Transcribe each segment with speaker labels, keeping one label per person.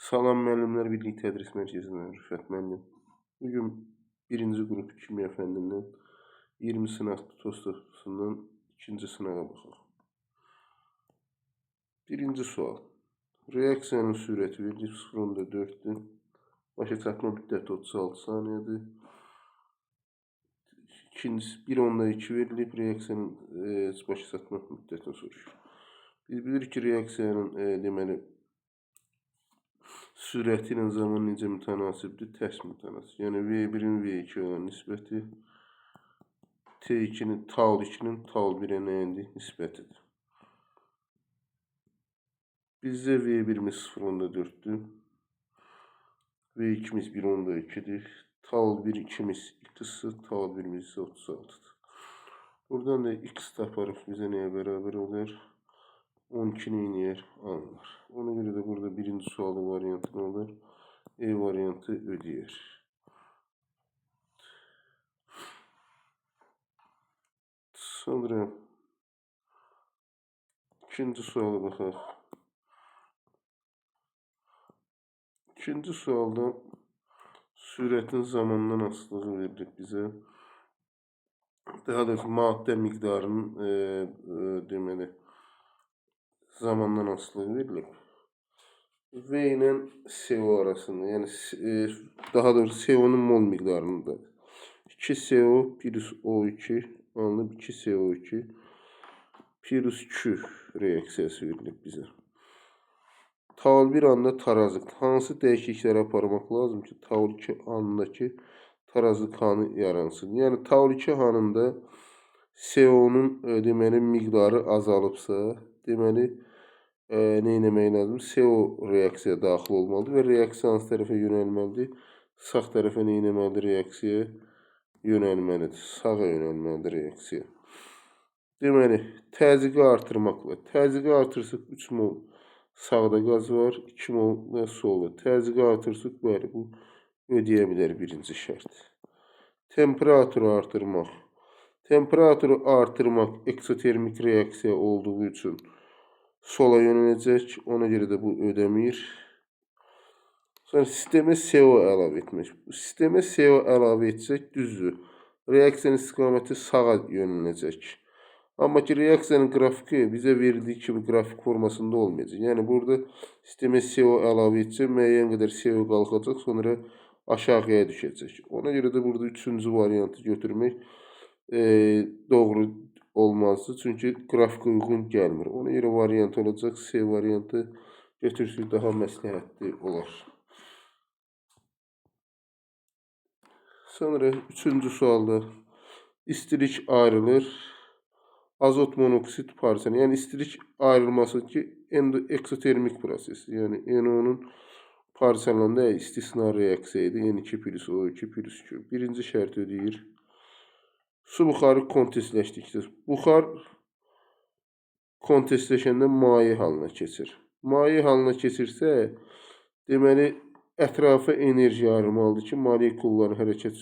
Speaker 1: Salam müəllimlər, Birlik Tədris Mərkəzindən Rüfət müəllim. Bugün birinci qrup kimya fənnindən 20 sınaq tostusundan ikinci sınağa baxaq. Birinci sual. Reaksiyanın sürəti verilib 0,4-dür. Başa çatma müddəti 36 saniyədir. İkincisi 1,2 verilib. Reaksiyanın başa çatma müddətini soruşur. Biz bilirik ki, reaksiyanın deməli sürəti ilə zaman necə mütənasibdir? Tərs mütənasib. Yəni V1-in V2 olan nisbəti T2-nin tau 2-nin tau 1-ə nəyindir? Nisbətidir. Bizdə V1-imiz 0,4-dür. V2-miz 1,2-dir. Tau 1 2-miz x-dır, tau 1-imiz isə 36-dır. Buradan da x taparıq bizə nəyə bərabər olar? 12 neyiniyər? Alınır. Ona görə də burada birinci sualın variantı nə olar? E variantı ödəyər. Sonra ikinci suala baxaq. İkinci sualda sürətin zamandan asılılığı verilib bizə. Daha doğrusu maddə miqdarının deməli zamandan asılılığı verilib. V ilə CO arasında, yəni daha doğrusu CO-nun mol miqdarında 2CO plus O2 alınıb 2CO2 plus Q reaksiyası verilib bizə. Tau 1 anında tarazlıq. Hansı dəyişiklikləri aparmaq lazım ki, tau 2 anındakı tarazlıq hanı yaransın? Yəni tau 2 hanında CO-nun deməli miqdarı azalıbsa, deməli nə etmək lazımdır? CO reaksiyaya daxil olmalıdır və reaksiya hansı tərəfə yönəlməlidir? Sağ tərəfə nə etməlidir? Reaksiya yönəlməlidir. Sağa yönəlməlidir reaksiya. Deməli, təzyiqi artırmaqla. Təzyiqi artırsaq 3 mol sağda qaz var, 2 mol da solda. Təzyiqi artırsaq, bəli, bu ödəyə bilər birinci şərt. Temperaturu artırmaq. Temperaturu artırmaq eksotermik reaksiya olduğu üçün sola yönələcək. Ona görə də bu ödəmir. Sonra sistemə CO əlavə etmək. Sistemə CO əlavə etsək, düzdür. Reaksiyanın istiqaməti sağa yönələcək. Amma ki, reaksiyanın qrafiki bizə verildiyi kimi qrafik formasında olmayacaq. Yəni, burada sistemə CO əlavə etsək, müəyyən qədər CO qalxacaq, sonra aşağıya düşəcək. Ona görə də burada üçüncü variantı götürmək doğru olmazdı. Çünki qrafika uyğun gəlmir. Ona görə variant olacaq. C variantı götürsək daha məsləhətli olar. Sonra üçüncü sualda istilik ayrılır. Azot monoksit parçalanır. Yəni istilik ayrılması ki, eksotermik proses. Yəni NO-nun parçalananda istisna reaksiya idi. N2 plus O2 plus Q. Birinci şərt ödəyir. Su buxarı kontestləşdikdə buxar kontestləşəndə maye halına keçir. Maye halına keçirsə, deməli ətrafa enerji ayrılmalıdır ki, molekulların hərəkət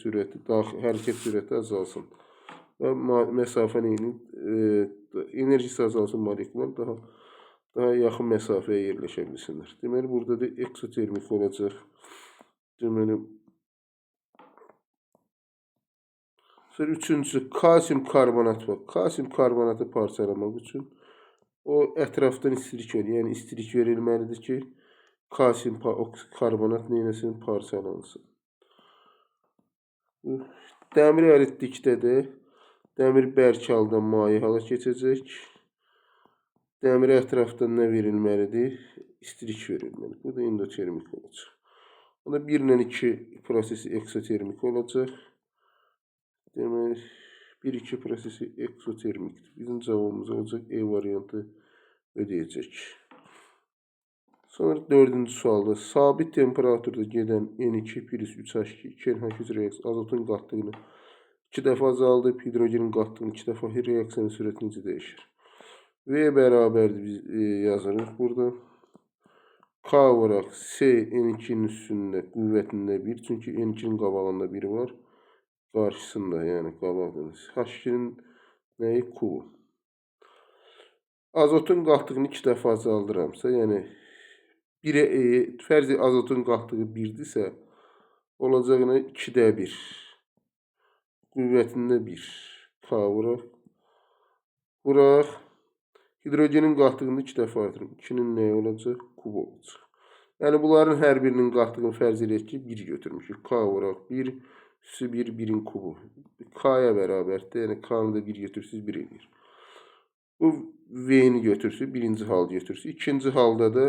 Speaker 1: sürəti azalsın. Və məsafə neyini, enerjisi azalsın, molekullar daha yaxın məsafəyə yerləşə bilsinlər. Deməli, burada da eksotermik olacaq. Deməli, sonra üçüncüsü kalsium karbonat var. Kalsium karbonatı parçalamaq üçün o ətrafdan istilik verir. Yəni istilik verilməlidir ki, kalsium karbonat neynəsin? Parçalansın. Dəmiri əritdikdə də dəmir bərk halda maye hala keçəcək. Dəmirə ətrafdan nə verilməlidir? İstilik verilməlidir. Bu da endotermik olacaq. Onda 1 ilə 2 prosesi eksotermik olacaq. Deməli, 1-2 prosesi eksotermikdir. Bizim cavabımız olacaq E variantı ödəyəcək. Sonra dördüncü sualda sabit temperaturda gedən N2 plus 3H2 2NH3 reaksiya azotun qatlığını 2 dəfə azaldıb, hidrogenin qatlığını 2 dəfə reaksiyanın sürəti necə dəyişir? V bərabərdir biz yazırıq burada. K olaraq C N2-nin üstündə qüvvətində 1. Çünki N2-nin qabağında 1 var. Qarşısında, yəni qabaqda. H2-nin nəyi? Kubu. Azotun qatlığını 2 dəfə azaldıramsa, yəni 1-ə fərzi azotun qatdığı 1-dirsə, olacaq nə? 2-də 1. Qüvvətində 1. K vuraq. Vuraq. Hidrogenin qatdığını 2 dəfə artırım. 2-nin nəyi olacaq? Kub olacaq. Yəni, bunların hər birinin qatdığını fərz eləyək ki, 1 götürmüşük. K vuraq 1, üstü 1, 1-in kubu. K-ya bərabərdir. Yəni, K-nı da 1 götürsünüz, 1 eləyir. Bu V-ni götürsün, birinci hal götürsün. İkinci halda da,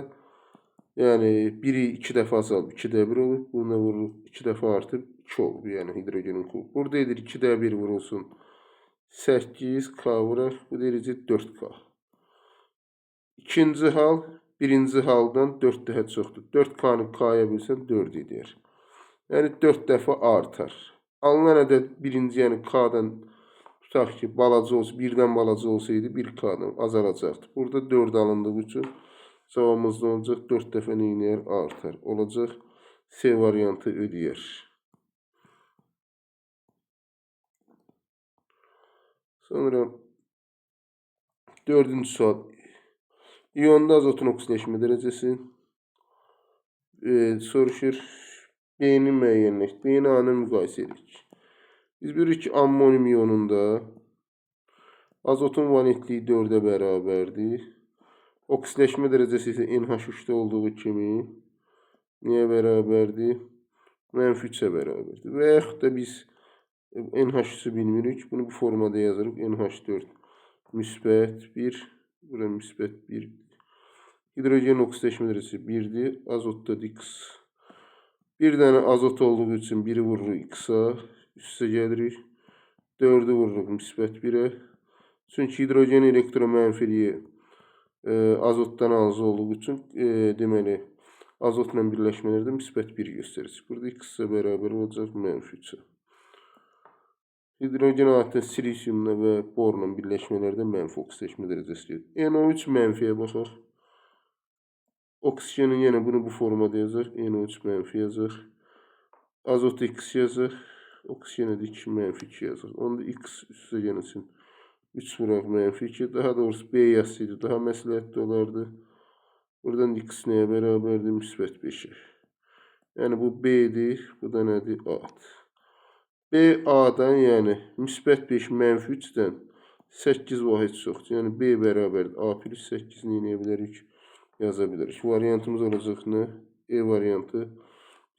Speaker 1: yəni 1-i 2 dəfə azalıb, 2-də 1 olub. Bunu vururuq, 2 dəfə artıb, 2 olub. Yəni, hidrogenin kubu. Burada edir 2-də 1 vurulsun. 8 K vuraq. Bu da eləyəcək 4K. İkinci hal, birinci haldan 4 dəfə çoxdur. 4K-nı K-ya bölsən 4 edir. Yəni 4 dəfə artar. Alınan ədəd birinci, yəni K-dan tutaq ki, balaca olsa, birdən balaca olsaydı 1K-dan azalacaqdı. Burada 4 alındığı üçün cavabımız nə olacaq? 4 dəfə nə eləyər? Artar. Olacaq C variantı ödəyər. Sonra dördüncü sual. İyonda azotun oksileşmə dərəcəsi soruşur. B-ni müəyyənləş. B-ni A-ni müqayisə edirik. Biz bilirik ki, ammonium iyonunda azotun valentliyi 4-ə bərabərdir. Oksileşmə dərəcəsi isə NH3-də olduğu kimi niyə bərabərdir? Mənfi 3-ə bərabərdir. Və yaxud da biz NH3-ü bilmirik. Bunu bu formada yazırıq. NH4 müsbət 1. Bura müsbət 1. Hidrogen oksileşmə dərəcəsi 1-dir. Azotda X. Bir dənə azot olduğu üçün 1-i vururuq X-a. Üstə gəlirik. 4-ü vururuq müsbət 1-ə. Çünki hidrogen elektromənfiliyi azotdan az olduğu üçün deməli azotla birləşmələrdə müsbət 1 göstərir. Burada X-ə bərabər olacaq mənfi 3-ə. Hidrogen adətən silisiumla və borla birləşmələrdə mənfi oksileşmə dərəcəsi gedir. NO3 mənfiyə baxaq. Oksigenin yenə bunu bu formada yazaq. NO3 mənfi yazaq. Azot X yazaq. Oksigenə də 2 mənfi 2 yazaq. Onda X üstə gəlsin. 3 vuraq mənfi 2. Daha doğrusu B yazsaydı daha məsləhətli olardı. Buradan X nəyə bərabərdir? Müsbət 5-ə. Yəni bu B-dir. Bu da nədir? A-dır. B A-dan, yəni müsbət 5 mənfi 3-dən 8 vahid çoxdur. Yəni B bərabərdir. A plus 8 nə eləyə bilərik? Yaza bilərik. Variantımız olacaq nə? E variantı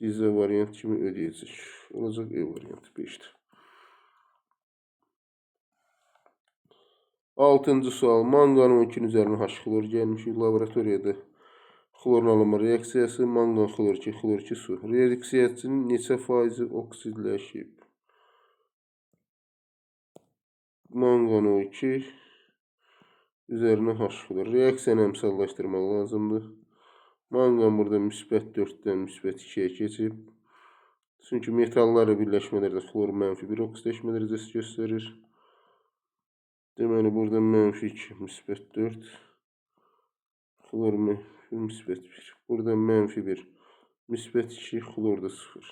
Speaker 1: bizə variant kimi ödəyəcək. Olacaq E variantı 5-dir. Altıncı sual. Manqan 12-nin üzərinə H xlor gəlmişik. Laboratoriyada xlorun alınma reaksiyası. Manqan xlor 2, xlor 2 su. Reaksiyasının neçə faizi oksidləşib? Manqan O2 üzərinə H xlor. Reaksiyanı əmsallaşdırmaq lazımdır. Manqan burada müsbət 4-dən müsbət 2-yə keçib. Çünki metallarla birləşmələrdə xlor mənfi 1 oksileşmə dərəcəsi göstərir. Deməli, burada mənfi 2, müsbət 4. Xlor mənfi müsbət 1. Burada mənfi 1, müsbət 2, xlor da 0.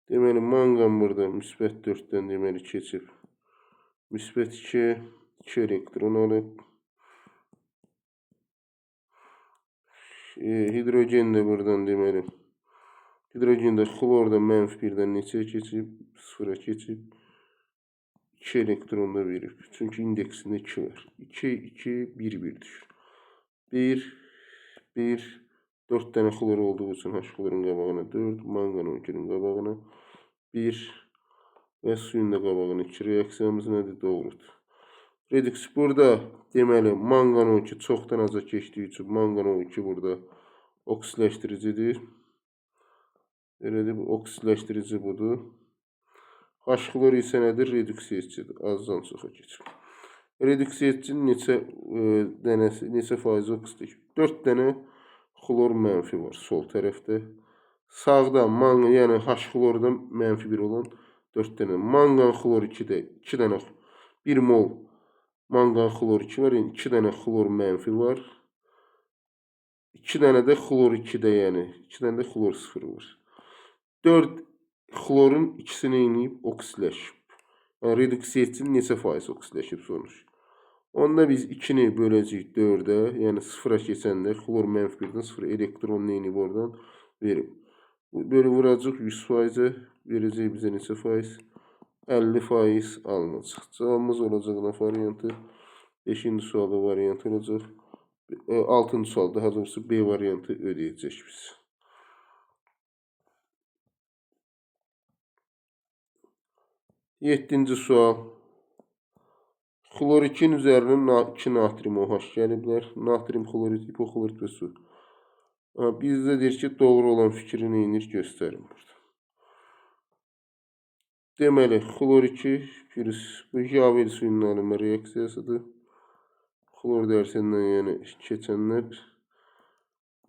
Speaker 1: Deməli, manqan burada müsbət 4-dən deməli keçib. Müsbət 2, 2 elektron alıb. Hidrogen də buradan deməli. Hidrogen də xlor da mənfi 1-dən neçəyə keçib? 0-a keçib. 2 elektron da verib. Çünki indeksində 2 var. 2, 2, 1, 1 düşür. 1, 1, 4 dənə xlor olduğu üçün H xlorun qabağına 4, manqan 12-nin qabağına 1 və suyun da qabağına 2. Reaksiyamız nədir? Doğrudur. Reduks burada deməli manqan 12 çoxdan aza keçdiyi üçün manqan 12 burada oksileşdiricidir. Elədir, bu oksileşdirici budur. H xlor isə nədir? Reduksiyetçidir. Azdan çoxa keçir. Reduksiyetçinin neçə dənəsi, neçə faizi oksileşib? 4 dənə xlor mənfi var sol tərəfdə. Sağda manqan, yəni H xlordan mənfi 1 olan 4 dənə. Manqan xlor 2-də 2 dənə 1 mol manqan xlor 2 var. Yəni 2 dənə xlor mənfi var. 2 dənə də xlor 2-də, yəni 2 dənə də xlor 0 var. 4 xlorun ikisini eləyib oksiləşib. Yəni reduksiyetçinin neçə faiz oksiləşib sonuç. Onda biz 2-ni böləcəyik 4-ə, yəni 0-a keçəndə xlor mənfi 1-dən 0 elektron neyini oradan verib. Böyle vuracaq 100%-ə, verəcək bizə neçə faiz? 50% alınacaq. Cavabımız olacaq nə variantı? 5-ci sualda variantı olacaq. 6-cı sualda, daha doğrusu B variantı ödəyəcək biz. 7-ci sual. Xlor 2-nin üzərinə 2 natrium OH gəliblər. Natrium xlorid, hipoxlorid və su. Bizdə deyir ki, doğru olan fikri neyinir göstərin burada. Deməli, xlor 2 plus bu Javel suyunun alınma reaksiyasıdır. Xlor dərsindən yəni keçənlər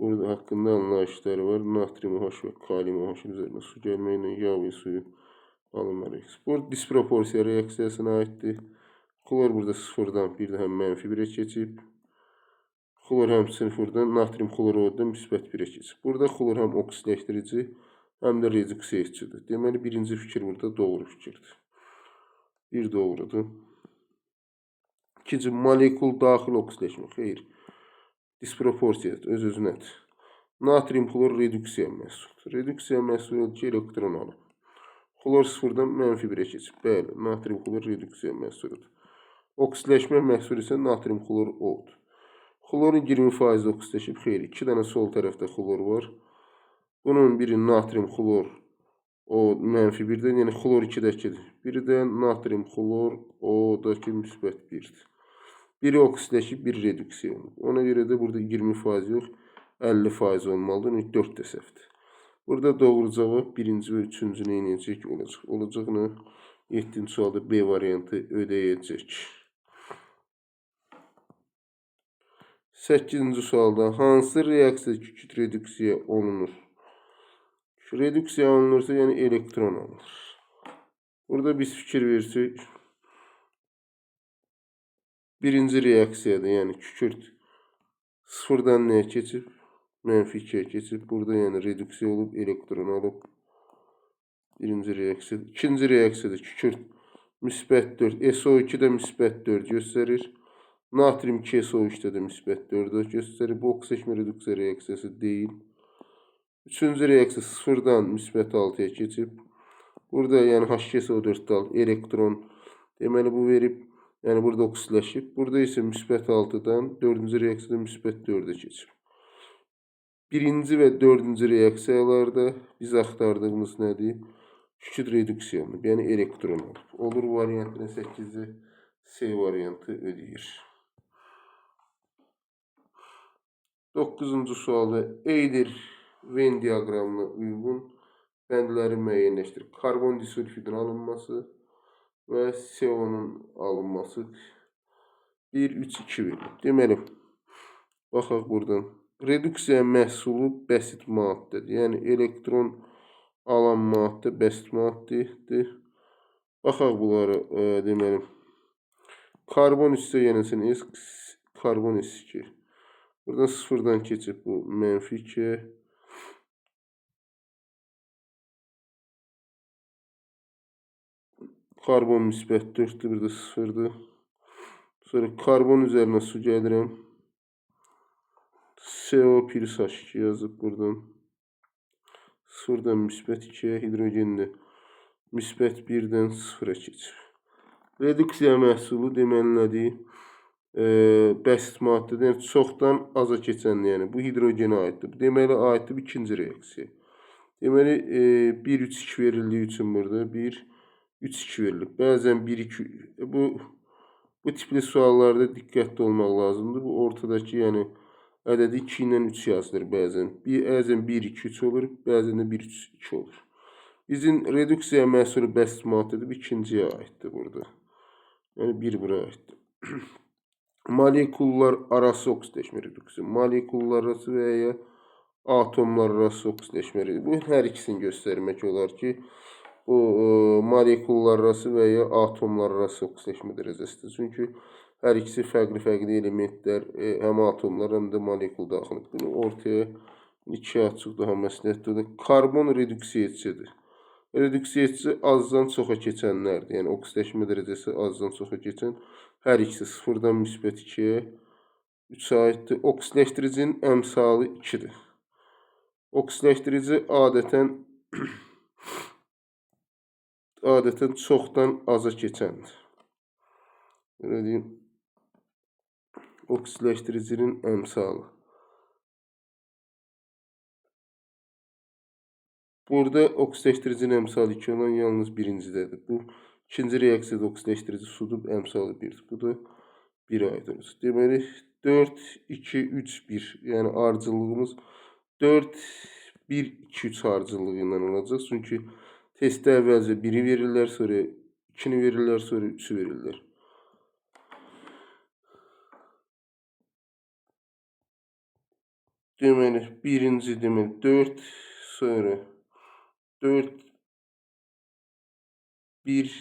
Speaker 1: burada haqqında anlayışları var. Natrium OH və kalium OH üzərinə su gəlməklə Javel suyu alınma reaksiyası. Burada disproporsiya reaksiyasına aiddir. Xlor burada sıfırdan bir daha mənfi 1-ə keçib. Xlor həm sıfırdan, natrium xlorodan müsbət 1-ə keçib. Burada xlor həm oksidləşdirici, həm də reduksiya edicidir. Deməli, birinci fikir burada doğru fikirdir. Bir doğrudur. İkinci, molekul daxil oksidləşmə. Xeyr. Disproporsiyadır, öz-özünədir. Natrium xlor reduksiya məhsuludur. Reduksiya məhsulu ki, elektron alıb. Xlor sıfırdan mənfi 1-ə keçib. Bəli, natrium xlor reduksiya məhsuludur. Oksidləşmə məhsulu isə natrium xlor O-dur. Xlorun 20% oksidləşib. Xeyr, 2 dənə sol tərəfdə xlor var. Bunun biri natrium xlor O mənfi 1-dən, yəni xlor 2-dəkidir. Biri də natrium xlor O-dakı müsbət 1-dir. Biri oksidləşib, biri reduksiya olunub. Ona görə də burada 20% yox, 50% olmalıdır. Yəni 4 də səhvdir. Burada doğru cavab birinci və üçüncü nə edəcək? Olacaq. Olacaq nə? 7-ci sualda B variantı ödəyəcək. 8-ci sualda hansı reaksiya kükürt reduksiya olunur? Reduksiya olunursa, yəni elektron alınır. Burada biz fikir versək, birinci reaksiyada, yəni kükürt sıfırdan nəyə keçib? Mənfi 2-yə keçib. Burada yəni reduksiya olub, elektron alıb. Birinci reaksiya. İkinci reaksiyada kükürt müsbət 4, SO2-də müsbət 4 göstərir. Natrium 2SO3-də də müsbət 4 göstərir. Bu oksidləşmə reduksiya reaksiyası deyil. Üçüncü reaksiya sıfırdan müsbət 6-ya keçib. Burada yəni H2SO4-də elektron deməli bu verib, yəni burada oksidləşib. Burada isə müsbət 6-dan dördüncü reaksiyada müsbət 4-ə keçib. Birinci və dördüncü reaksiyalarda biz axtardığımız nədir? Kükürt reduksiya olunub, yəni elektron olub. Olur variantının 8-i C variantı ödəyir. 9-cu sualda Eyler Venn diaqramına uyğun bəndləri müəyyənləşdirir. Karbon disulfidin alınması və CO-nun alınması 1, 3, 2 verilib. Deməli, baxaq buradan. Reduksiya məhsulu bəsit maddədir. Yəni, elektron alan maddə bəsit maddədir. Baxaq bunları, deməli, karbon üstə yenilsin S, karbon S2. Buradan sıfırdan keçib bu mənfi 2. Karbon müsbət 4-dür, burada sıfırdır. Sonra karbon üzərinə su gəlirəm. CO plus H2 yazıb buradan. Sıfırdan müsbət 2-yə, hidrogendir. Müsbət 1-dən 0-a keçib. Reduksiya məhsulu deməli nədir? Bəsit maddədir. Yəni çoxdan aza keçən, yəni bu hidrogenə aiddir. Deməli aiddir ikinci reaksiya. Deməli 1 3 2 verildiyi üçün burada 1 3 2 verilib. Bəzən 1 2 bu tipli suallarda diqqətli olmaq lazımdır. Bu ortadakı, yəni ədədi 2 ilə 3 yazılır bəzən. Bəzən 1 2 3 olur, bəzən də 1 3 2 olur. Bizim reduksiya məhsulu bəsit maddədir, bu ikinciyə aiddir burada. Yəni 1 bura aiddir. Molekullar arası oksidləşmə reduksiya. Molekullar arası və ya atomlar arası oksidləşmə reduksiya. Bu hər ikisini göstərmək olar ki, bu molekullar arası və ya atomlar arası oksidləşmə dərəcəsidir. Çünki hər ikisi fərqli-fərqli elementlər, həm atomlar, həm də molekul daxildir. Bunu ortaya 2 açıq daha məsləhətdir. Karbon reduksiya edicidir. Redüksiya edici azdan çoxa keçənlərdir. Yəni oksidləşmə dərəcəsi azdan çoxa keçən hər ikisi 0-dan müsbət 2-yə 3-ə aiddir. Oksidləşdiricinin əmsalı 2-dir. Oksidləşdirici adətən çoxdan aza keçəndir. Belə deyim, oksidləşdiricinin əmsalı. Burada oksidləşdiricinin əmsalı 2 olan yalnız birincidədir. Bu ikinci reaksiyada oksidləşdirici sudur, əmsalı 1-dir. Bu da 1 aid olacaq. Deməli 4, 2, 3, 1. Yəni ardıcıllığımız 4, 1, 2, 3 ardıcıllığı ilə olacaq. Çünki testdə əvvəlcə 1-i verirlər, sonra 2-ni verirlər, sonra 3-ü verirlər. Deməli, birinci deməli 4, sonra 4, 1,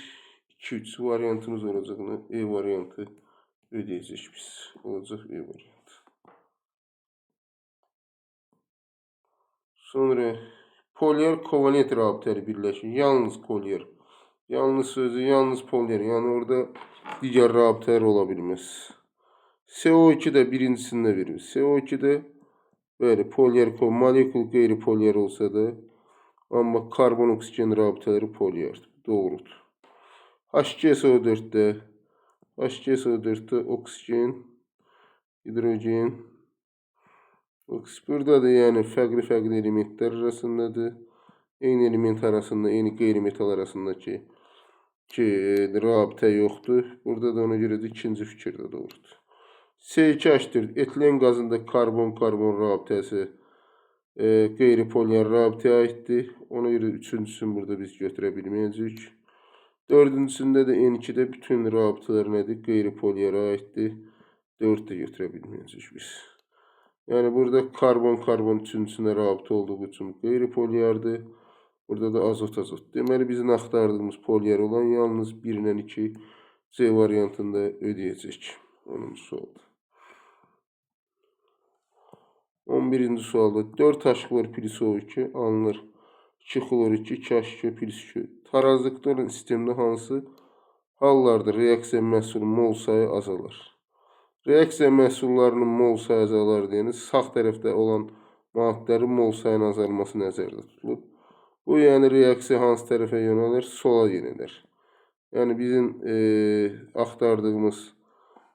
Speaker 1: 2, 3 variantımız olacaq. E variantı ödəyəcək biz. Olacaq E variantı. Sonra polyar kovalent rabitəli birləşir. Yalnız polyar. Yalnız sözü, yalnız polyar. Yəni orada digər rabitələr ola bilməz. CO2 də birincisində verir. CO2 də bəli, polyar molekul qeyri-polyar olsa da, amma karbon oksigen rabitələri polyardır. Doğrudur. H2SO4-də H2SO4-də oksigen, hidrogen, burada da yəni fərqli-fərqli elementlər arasındadır. Eyni element arasında, eyni qeyri-metal arasındakı ki, rabitə yoxdur. Burada da ona görə də ikinci fikir də doğrudur. C2H4 etilen qazında karbon-karbon rabitəsi qeyri-polyar rabitəyə aiddir. Ona görə üçüncüsünü burada biz götürə bilməyəcəyik. Dördüncüsündə də N2-də bütün rabitələr nədir? Qeyri-polyara aiddir. 4 də götürə bilməyəcəyik biz. Yəni burada karbon-karbon üçüncüsünə rabitə olduğu üçün qeyri-polyardır. Burada da azot-azot. Deməli bizim axtardığımız polyar olan yalnız 1 ilə 2 C variantında ödəyəcək. 10-cu sualda. 11-ci sualda 4H xlor plus O2 alınır. 2 xlor 2, 2H2 plus 2. Tarazlıqda olan sistemdə hansı hallarda reaksiya məhsulu mol sayı azalar? Reaksiya məhsullarının mol sayı azalar deyəndə sağ tərəfdə olan maddələrin mol sayının azalması nəzərdə tutulub. Bu yəni reaksiya hansı tərəfə yönəlir? Sola yönəlir. Yəni bizim axtardığımız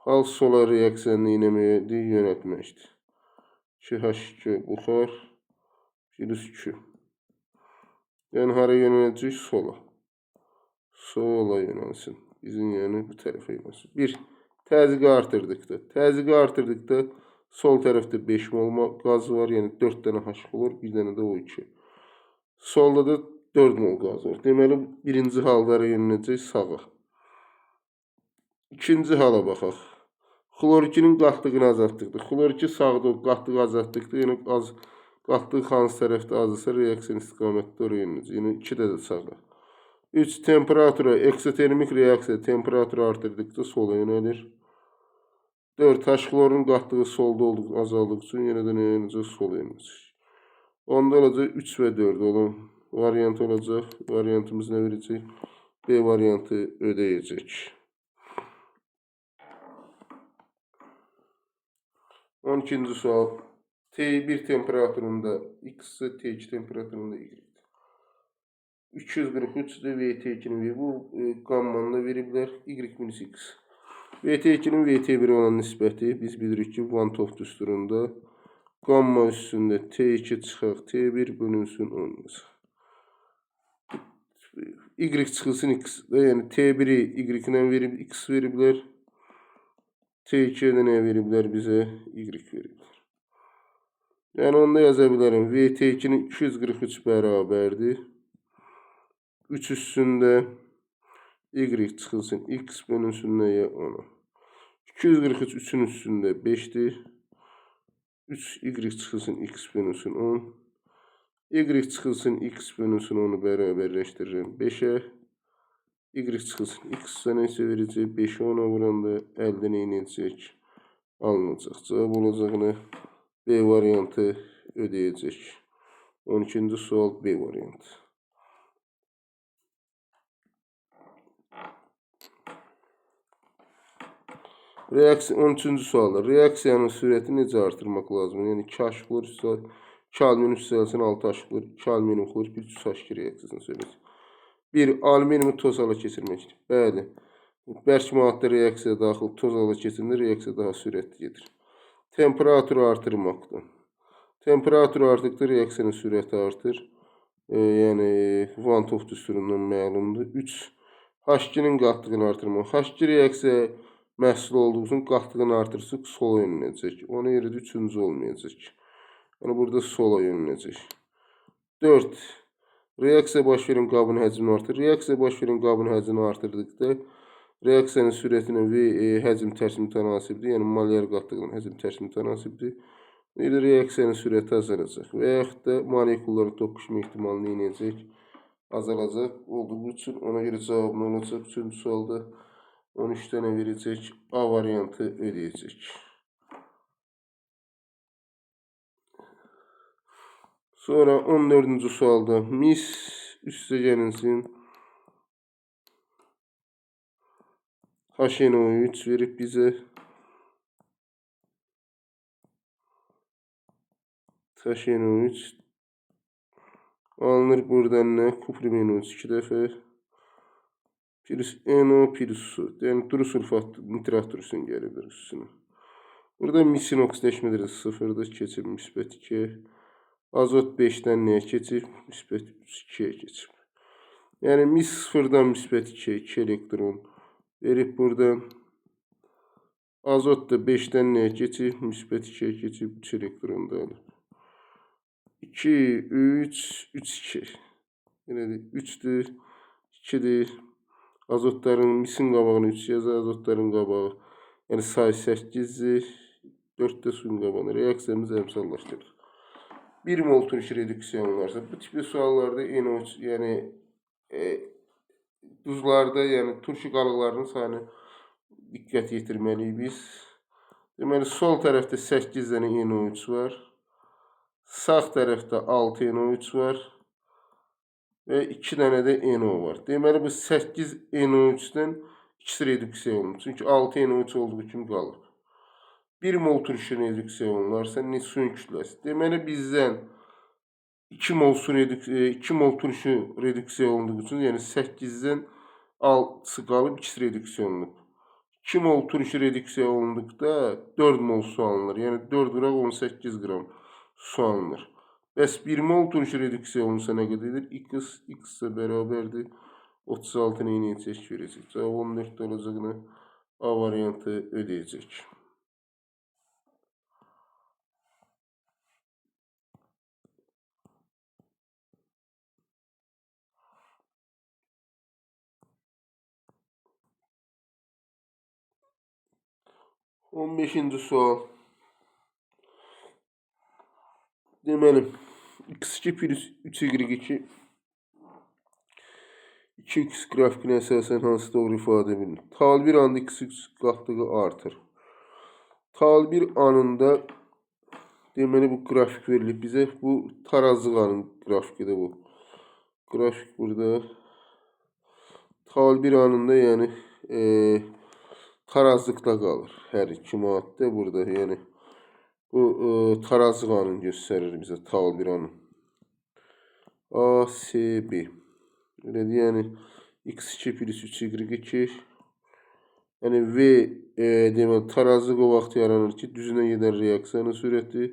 Speaker 1: hal sola reaksiyanı neynəməkdir? Yönəltməkdir. 2H2 buxar plus 2. Yəni hara yönələcək? Sola. Sola yönəlsin. Bizim yəni bu tərəfə yönəlsin. 1. Təzyiqi artırdıqda. Təzyiqi artırdıqda sol tərəfdə 5 mol qaz var. Yəni 4 dənə H xlor, 1 dənə də O2. Solda da 4 mol qaz var. Deməli, birinci halda hara yönələcək? Sağa. İkinci hala baxaq. Xlor 2-nin qatlığını azaltdıqda. Xlor 2 sağda qatlığı azaltdıqda, yəni az qatlıq hansı tərəfdə azalsa reaksiyanın istiqaməti də oraya yönələcək. Yəni 2 də sağa. 3. Temperatura, eksotermik reaksiya temperaturu artırdıqda sola yönəlir. 4. H xlorun qatlığı solda olduğu azaldığı üçün yenə də nə yönələcək? Sola yönələcək. Onda olacaq 3 və 4 olan variant olacaq. Variantımız nə verəcək? B variantı ödəyəcək. 12-ci sual. T1 temperaturunda X, T2 temperaturunda Y. 243-dür VT2-nin V. Bu qammanı da veriblər. Y minus X. VT2-nin VT1-ə olan nisbəti biz bilirik ki, Van Hoff düsturunda qamma üstündə T2 çıxaq T1 bölünsün 10 yazaq. Y çıxılsın X. Yəni T1-i Y ilə verib X veriblər. T2-yə də nə veriblər bizə? Y veriblər. Yəni onda yaza bilərəm. VT2-nin 243 bərabərdir. 3 üstündə Y çıxılsın X bölünsün nəyə? 10-a. 243 3-ün üstündə 5-dir. 3 Y çıxılsın X bölünsün 10. Y çıxılsın X bölünsün 10-u bərabərləşdirirəm 5-ə. Y çıxılsın X nə isə verəcək. 5-i 10-a vuranda əldə nə edəcək? Alınacaq. Cavab olacaq nə? B variantı ödəyəcək. 12-ci sual B variantı. Reaksiya 13-cü sualda reaksiyanın sürətini necə artırmaq lazımdır? Yəni 2 H xlor 2 alüminium üstəgəlsin 6 H xlor, 2 alüminium xlor 1 3 H2 reaksiyasını söyləyəcək. 1. Alüminiumu toz hala keçirməkdir. Bəli. Bərk maddə reaksiyaya daxil toz hala keçirəndə reaksiya daha sürətli gedir. Temperaturu artırmaqdır. Temperatur artdıqda reaksiyanın sürəti artır. Yəni Van 't Hoff düsturundan məlumdur. 3. H2-nin qatlığını artırmaq. H2 reaksiya məhsulu olduğu üçün qatlığını artırsaq sola yönlənəcək. Ona görə də üçüncü olmayacaq. Yəni burada sola yönlənəcək. 4. Reaksiya baş verən qabın həcmini artır. Reaksiya baş verən qabın həcmini artırdıqda reaksiyanın sürətinə V həcm tərs mütənasibdir. Yəni molyar qatlığının həcm tərs mütənasibdir. Bir də reaksiyanın sürəti azalacaq. Və yaxud da molekulların toqquşma ehtimalı nə edəcək? Azalacaq olduğu üçün ona görə cavab nə olacaq? Üçüncü sualda 13 dənə verəcək. A variantı ödəyəcək. Sonra 14-cü sualda mis üstə gəlinsin. HNO3 verib bizə. HNO3 alınır buradan nə? Kuprum NO3 2 dəfə. Plus NO plus su. Yəni duru sulfat nitrat durusun gəlibdir üstünə. Burada misin oksidaşma dərəcəsi 0-dır. Keçib müsbət 2-yə. Azot 5-dən nəyə keçib? Müsbət 2-yə keçib. Yəni mis 0-dan müsbət 2-yə 2 elektron verib buradan. Azot da 5-dən nəyə keçib? Müsbət 2-yə keçib 3 elektron da alıb. 2, 3, 3, 2. Elədir. 3-dür, 2-dir. Azotların misin qabağına 3 yazar, azotların qabağı. Yəni say 8-dir. 4 də suyun qabağına. Reaksiyamızı əmsallaşdırırıq. 1 mol turşu reduksiyonlarsa bu tipli suallarda NO3, yəni duzlarda, yəni turşu qalıqlarının sayını diqqət yetirməliyik biz. Deməli sol tərəfdə 8 dənə NO3 var. Sağ tərəfdə 6 NO3 var. Və 2 dənə də NO var. Deməli bu 8 NO3-dən ikisi reduksiya olunur. Çünki 6 NO3 olduğu kimi qalıb. 1 mol turşu reduksiya olunarsa ne suyun kütləsi. Deməli bizdən 2 mol su 2 mol turşu reduksiya olunduğu üçün, yəni 8-dən 6-sı qalıb, ikisi reduksiya olunub. 2 mol turşu reduksiya olunduqda 4 mol su alınır. Yəni 4 vuraq 18 qram su alınır. Bəs 1 mol turşu reduksiya olunsa nə qədər edir? X, X-ə bərabərdir. 36 nə edəcək? Verəcək. Cavab 14 olacağını A variantı ödəyəcək. 15-ci sual. Deməli, x2 plus 3y2 2x qrafikinə əsasən hansı doğru ifadə bilinir? Tal 1 anında x qatlığı artır. Tal 1 anında deməli bu qrafik verilib bizə. Bu tarazlıq anın qrafikidir bu. Qrafik burada. Tal 1 anında yəni tarazlıqda qalır. Hər iki maddə burada. Yəni bu tarazlıq anını göstərir bizə tal 1 anı. A, S, B. Elədir, yəni x2 plus 3y2. Yəni V deməli tarazlıq o vaxt yaranır ki, düzünə gedən reaksiyanın sürəti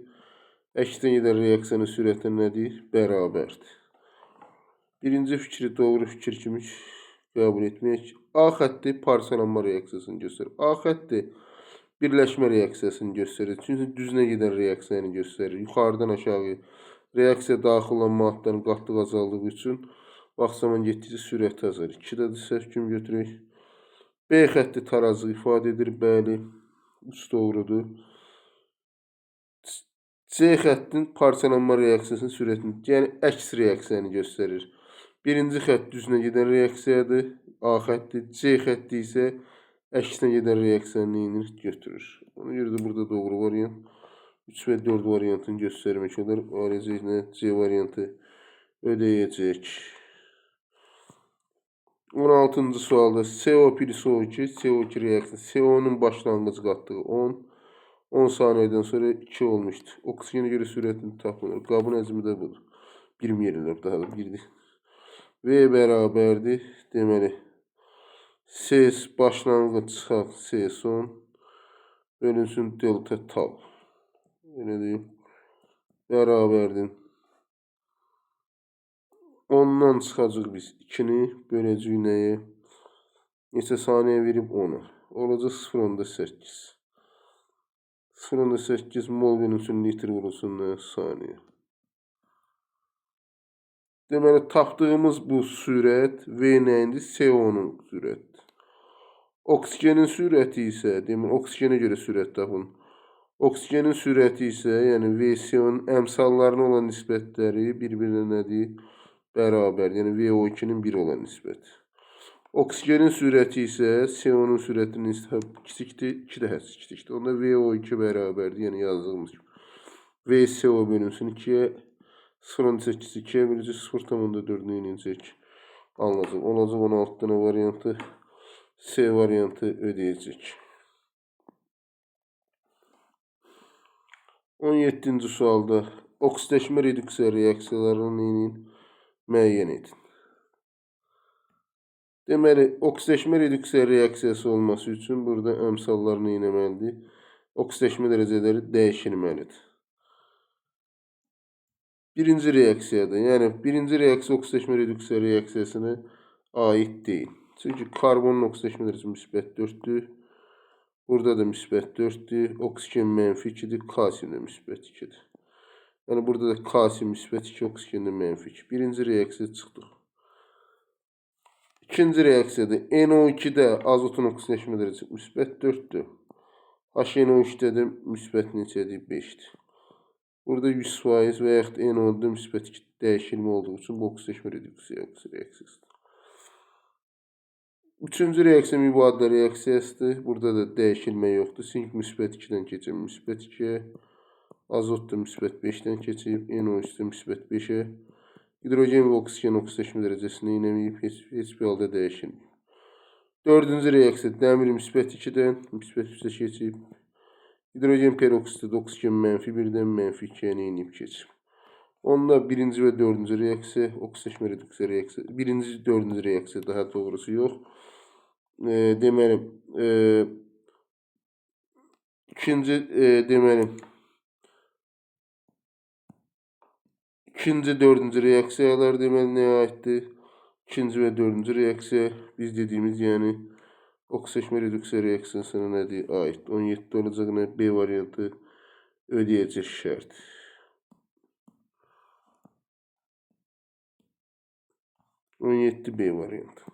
Speaker 1: əksinə gedən reaksiyanın sürəti nədir? Bərabərdir. Birinci fikri doğru fikir kimi qəbul etməyək. A xətti parçalanma reaksiyasını göstərir. A xətti birləşmə reaksiyasını göstərir. Çünki düzünə gedən reaksiyanı göstərir. Yuxarıdan aşağı reaksiya daxil olan maddənin qatlığı azaldığı üçün vaxt zaman getdikcə sürəti azalır. 2-də də səhv kimi götürək. B xətti tarazlıq ifadə edir. Bəli, 3 doğrudur. C xəttinin parçalanma reaksiyasının sürətini, yəni əks reaksiyanı göstərir. Birinci xətt düzünə gedən reaksiyadır. A xətti, C xətti isə əksinə gedən reaksiyanı neyinir? Götürür. Ona görə də burada doğru variant 3 və 4 variantını göstərmək olar. Ayrıca C variantı ödəyəcək. 16-cı sualda CO plus O2, CO2 reaksiyası. CO-nun başlanğıc qatdığı 10. 10 saniyədən sonra 2 olmuşdur. Oksigenə görə sürətini tapılır. Qabın həcmi də budur. 1 yerlər daha da 1-dir. V bərabərdir. Deməli, C başlanğıc çıxaq C son bölünsün delta tau. Elə deyim. Bərabərdir. 10-dan çıxacaq biz 2-ni böləcəyik nəyə? Neçə saniyə verib 10-a. Olacaq 0,8. 0,8 mol bölünsün litr vurulsun nə? Saniyə. Deməli, tapdığımız bu sürət V nəyindir? CO-nun sürətidir. Oksigenin sürəti isə, deməli, oksigenə görə sürət tapın. Oksigenin sürəti isə, yəni VCO-nun əmsallarına olan nisbətləri bir-birinə nədir? Bərabər. Yəni VO2-nin 1 olan nisbəti. Oksigenin sürəti isə CO-nun sürətinin kiçikdir, 2 dəfə kiçikdir. Onda VO2 bərabərdir, yəni yazdığımız kimi. VCO bölünsün 2-yə, 0,8 2-yə böləcək, 0,4-ünü eləyəcək. Alınacaq. Olacaq 16 dənə variantı. C variantı ödəyəcək. 17-ci sualda oksidləşmə reduksiya reaksiyalarını neyin? Müəyyən edin. Deməli, oksidləşmə reduksiya reaksiyası olması üçün burada əmsallar nə etməlidir? Oksidləşmə dərəcələri dəyişilməlidir. Birinci reaksiyada, yəni birinci reaksiya oksidləşmə reduksiya reaksiyasına aid deyil. Çünki karbonun oksidləşmə dərəcəsi müsbət 4-dür. Burada da müsbət 4-dür. Oksigen mənfi 2-dir. Kalsium da müsbət 2-dir. Yəni burada da kalsium müsbət 2, oksigen də mənfi 2. Birinci reaksiya çıxdıq. İkinci reaksiyada NO2-də azotun oksidləşmə dərəcəsi müsbət 4-dür. HNO3-də də müsbət neçədir? 5-dir. Burada 100% və yaxud NO-da müsbət 2 dəyişilmə olduğu üçün bu oksidləşmə reduksiya reaksiyasıdır. Üçüncü reaksiya mübadilə reaksiyasıdır. Burada da dəyişilmə yoxdur. Sink müsbət 2-dən keçir müsbət 2-yə. Azot da müsbət 5-dən keçib, NO3 də müsbət 5-ə. Hidrogen və oksigen oksidləşmə dərəcəsini eləməyib, heç bir halda dəyişilməyib. Dördüncü reaksiya dəmir müsbət 2-dən müsbət 3-ə keçib. Hidrogen peroksidi də oksigen mənfi 1-dən mənfi 2-yə eləyib keçib. Onda birinci və dördüncü reaksiya, oksidləşmə reduksiya reaksiya, birinci, dördüncü reaksiya daha doğrusu yox. Deməli, ikinci, deməli, ikinci, dördüncü reaksiyalar deməli nəyə aiddir? İkinci və dördüncü reaksiya biz dediyimiz, yəni oksidləşmə reduksiya reaksiyasına nədir? Aid. 17 olacaq nə? B variantı ödəyəcək şərt. 17 B variantı.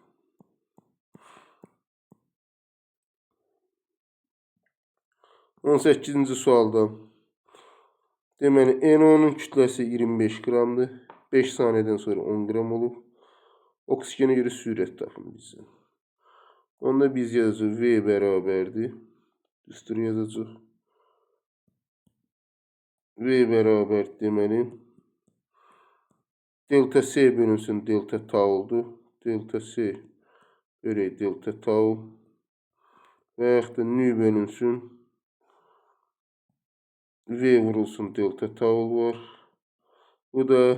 Speaker 1: 18-ci sualda deməli, NO-nun kütləsi 25 qramdır. 5 saniyədən sonra 10 qram olub. Oksigenə görə sürət tapın bizdən. Onda biz yazacağıq V bərabərdir. Düstur yazacağıq. V bərabər deməli, delta C bölünsün delta tau'dur. Delta C bölək delta tau. Və yaxud da nü bölünsün V vurulsun delta tau var. Bu da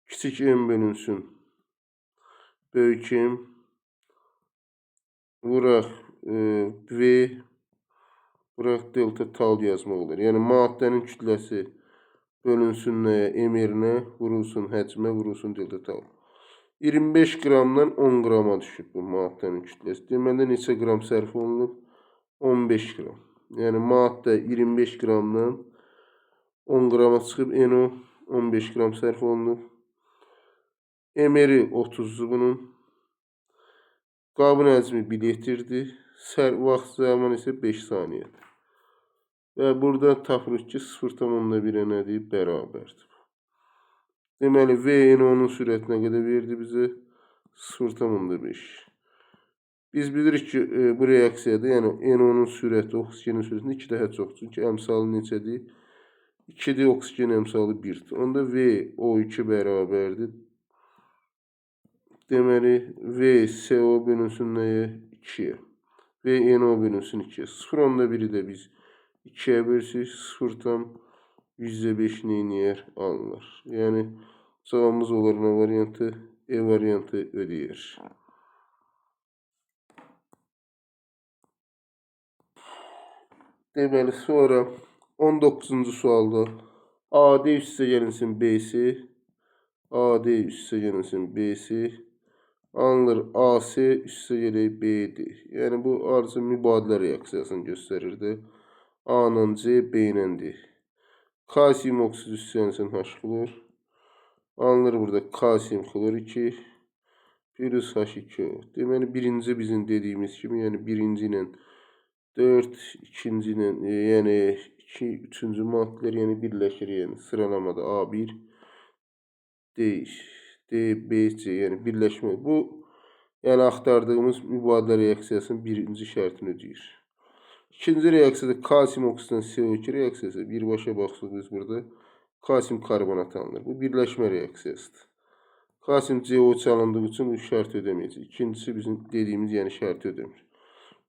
Speaker 1: kiçik m bölünsün böyük M vuraq V vuraq delta tau yazmaq olar. Yəni maddənin kütləsi bölünsün nəyə? M yerinə vurulsun həcmə vurulsun delta tau. 25 qramdan 10 qrama düşüb bu maddənin kütləsi. Deməli neçə qram sərf olunub? 15 qram. Yəni maddə 25 qramdan 10 qrama çıxıb NO 15 qram sərf olunub. MR-i 30-dur bunun. Qabın həcmi 1 litrdir. Vaxt zaman isə 5 saniyədir. Və burada tapırıq ki 0,1-ə nədir? Bərabərdir. Deməli V NO-nun sürəti nə qədər verdi bizə? 0,5. Biz bilirik ki, bu reaksiyada, yəni NO-nun sürəti oksigenin sürətindən 2 dəfə çoxdur. Çünki əmsalı neçədir? 2-dir, oksigen əmsalı 1-dir. Onda V O2 bərabərdir. Deməli, V CO bölünsün nəyə? 2-yə. V NO bölünsün 2-yə. 0,1-i də biz 2-yə bölsək, 0,5 neyniyər? Alınır. Yəni, cavabımız olar nə variantı? E variantı ödəyir. Deməli, sonra 19-cu sualda AD üst-üstə gəlinsin BC, AD üst-üstə gəlinsin BC, alınır AC üst-üstə gələk BD. Yəni, bu arzu mübadilə reaksiyasını göstərirdi. A ilə C, B ilə D. Kalsium oksid üst-üstə gəlinsin H xlor. Alınır burada kalsium xlor 2 plus H2O. Deməli, birinci bizim dediyimiz kimi, yəni birinci ilə 4, ikinci ilə, yəni 2, üçüncü maddələr, yəni birləşir, yəni sıralamada A1, D, D, B, C, yəni birləşmə. Bu, yəni axtardığımız mübadilə reaksiyasının birinci şərtini ödəyir. İkinci reaksiyada kalsium oksiddən CO2 reaksiyası, birbaşa baxsaq biz burada, kalsium karbonat alınır. Bu birləşmə reaksiyasıdır. Kalsium CO3 alındığı üçün bu şərti ödəməyəcək. İkincisi bizim dediyimiz, yəni şərti ödəmir.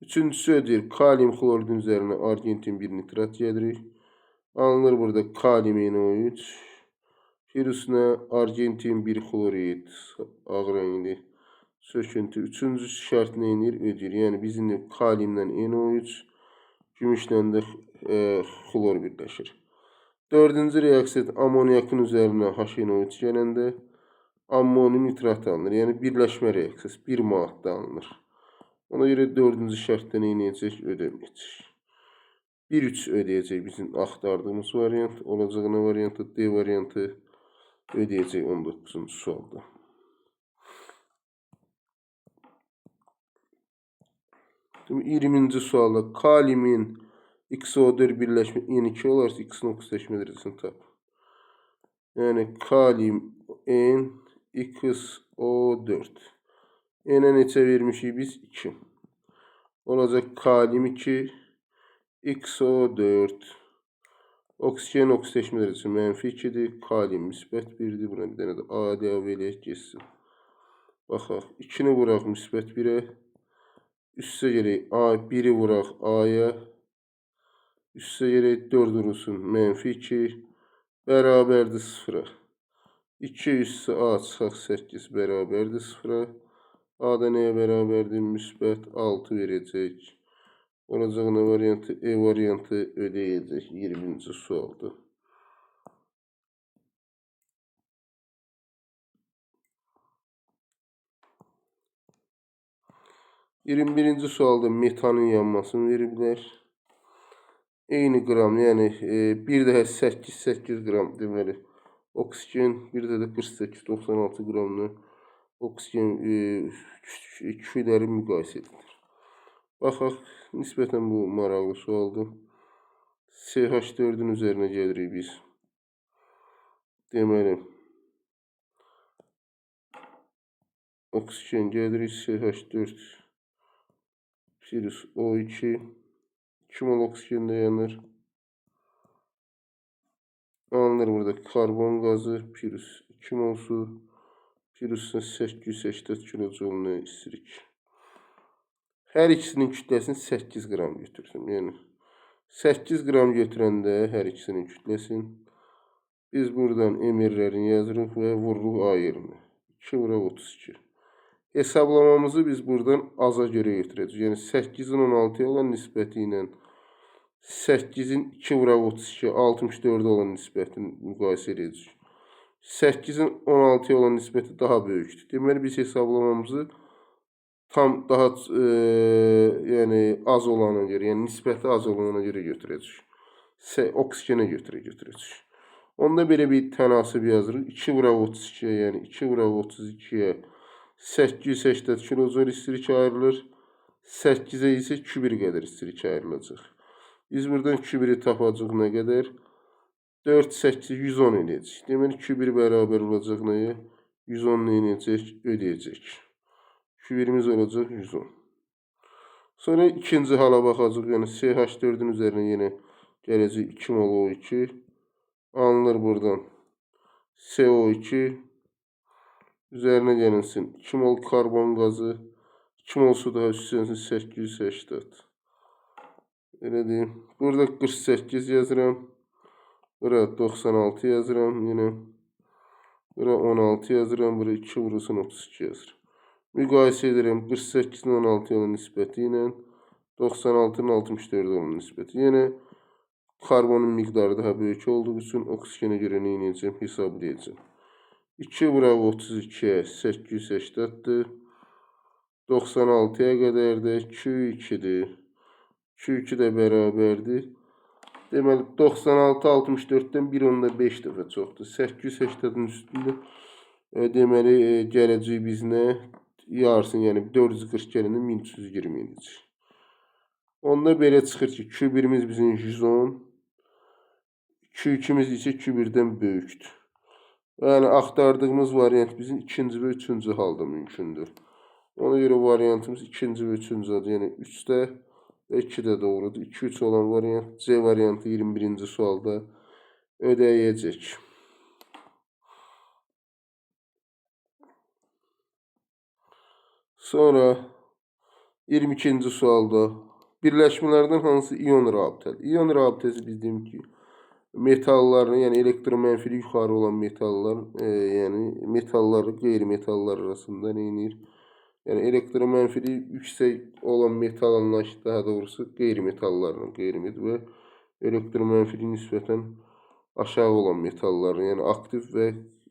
Speaker 1: Üçüncüsü ödəyir. Kalium xloridin üzərinə argentin 1 nitrat gəlirik. Alınır burada kalium NO3. Plus argentin 1 xlorid ağ rəngli söküntü. Üçüncü şərt nə edir? Ödəyir. Yəni biz indi kaliumla NO3, gümüşlə də xlor birləşir. Dördüncü reaksiyada amonyakın üzərinə HNO3 gələndə ammonium nitrat alınır. Yəni birləşmə reaksiyası bir maddə alınır. Ona görə dördüncü şərtdə nə edəcək? Ödəməyəcək. 1-3 ödəyəcək bizim axtardığımız variant. Olacaq nə variantı? D variantı ödəyəcək 19-cu sualda. 20-ci sualda kaliumin XO4 birləşmə N2 olarsa X-in oksidləşmə dərəcəsini tap. Yəni kalium N XO4. N-ə neçə vermişik biz? 2. Olacaq kalium 2 XO4. Oksigen oksidləşmə dərəcəsi mənfi 2-dir. Kalium müsbət 1-dir. Buna bir dənə də A əlavə eləyək getsin. Baxaq. 2-ni vuraq müsbət 1-ə. Üstə gələk A, 1-i vuraq A-ya. Üstə gələk 4 vurulsun mənfi 2. Bərabərdir 0-a. 2 üstə A çıxaq 8 bərabərdir 0-a. A da nəyə bərabərdir? Müsbət 6 verəcək. Olacaq nə variantı? E variantı ödəyəcək 20-ci sualda. 21-ci sualda metanın yanmasını veriblər. Eyni qram, yəni bir dəfə 8-8 qram deməli oksigen, bir də 48-96 qramlı oksigen kütlələri müqayisə edilir. Baxaq, nisbətən bu maraqlı sualdır. CH4-ün üzərinə gəlirik biz. Deməli, oksigen gəlirik CH4 plus O2. 2 mol oksigen də yanır. Alınır burada karbon qazı plus 2 mol su plus 880 kilojoule istilik. Hər ikisinin kütləsini 8 qram götürsün. Yəni 8 qram götürəndə hər ikisinin kütləsini biz buradan emirlərini yazırıq və vururuq A yerinə. 2 vuraq 32. Hesablamamızı biz buradan aza görə götürəcəyik. Yəni 8-in 16-ya olan nisbəti ilə 8-in 2 vuraq 32, 64-ə olan nisbətini müqayisə edəcəyik. 8-in 16-ya olan nisbəti daha böyükdür. Deməli, biz hesablamamızı tam daha yəni az olana görə, yəni nisbəti az olana görə götürəcəyik. Oksigenə görə götürəcəyik. Onda belə bir tənasib yazırıq. 2 vuraq 32-yə, yəni 2 vuraq 32-yə 880 kilojoule istilik ayrılır. 8-ə isə Q1 qədər istilik ayrılacaq. Biz buradan Q1-i tapacaq nə qədər? 4, 8, 110 eləyəcək. Deməli, Q1 bərabər olacaq nəyə? 110 nə eləyəcək? Ödəyəcək. Q1-imiz olacaq 110. Sonra ikinci hala baxacaq. Yəni, CH4-ün üzərinə yenə gələcək 2 mol O2. Alınır buradan CO2 Üzərinə gəlinsin 2 mol karbon qazı, 2 mol su daha üstə 880. Elə deyim. Burada 48 yazıram. Bura 96 yazıram yenə. Bura 16 yazıram. Bura 2 vurulsun 32 yazıram. Müqayisə edirəm 48-in 16-ya olan nisbəti ilə 96-nın 64-ə olan nisbəti. Yenə karbonun miqdarı daha böyük olduğu üçün oksigenə görə nə edəcəm? Hesablayacağım. 2 vuraq 32-yə 880-dir. 96-ya qədər də Q2-dir. Q2 də bərabərdir. Deməli 96 64-dən 1,5 dəfə çoxdur. 880-in üstündə deməli gələcək biz nə? Yarısını, yəni 440 gələndə 1320 edəcək. Onda belə çıxır ki, Q1-imiz bizim 110, Q2-miz isə Q1-dən böyükdür. Yəni axtardığımız variant bizim ikinci və üçüncü halda mümkündür. Ona görə variantımız ikinci və üçüncü halda, yəni 3-də və 2-də doğrudur. 2-3 olan variant C variantı 21-ci sualda ödəyəcək. Sonra 22-ci sualda birləşmələrdən hansı ion rabitədir? İon rabitəsi biz deyim ki, metalların, yəni elektromənfili yuxarı olan metallar, yəni metalları qeyri-metallar arasında nə edir? Yəni elektromənfili yüksək olan metalla, daha doğrusu qeyri-metallarla, qeyri-metal və elektromənfili nisbətən aşağı olan metalların, yəni aktiv və